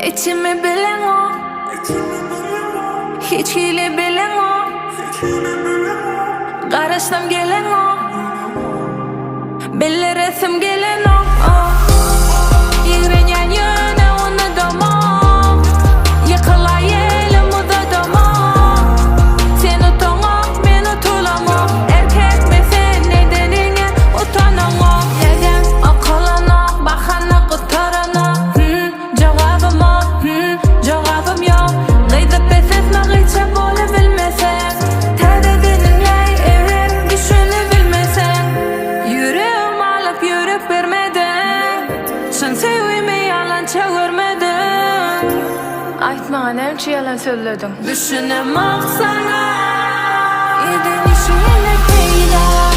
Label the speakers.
Speaker 1: Içimi bileňok Hiç hili bileňok Garaşsam geleňok Bildiresim gelenok Ýigrenýän ýöne unudamok Ýykylaý elim uzadamok Sen utaňok men utulamok Erkekmi sen edeniňe utanaňok Ýa-da okalanok bahana gutaranok Hüm jogabym ok hüm jogabym ýok Gyzyp besetme gyça bolubilmeseň Täzeden ünläý eger düşünibilmeseň Ýüregim alyp ýürek bermediň Çyn söýgimi ýalança görmediň
Speaker 2: Aýt maňa näme üçin ýalan sözlediň?
Speaker 1: Düşünemok saňa Eden işiň ýene peýda.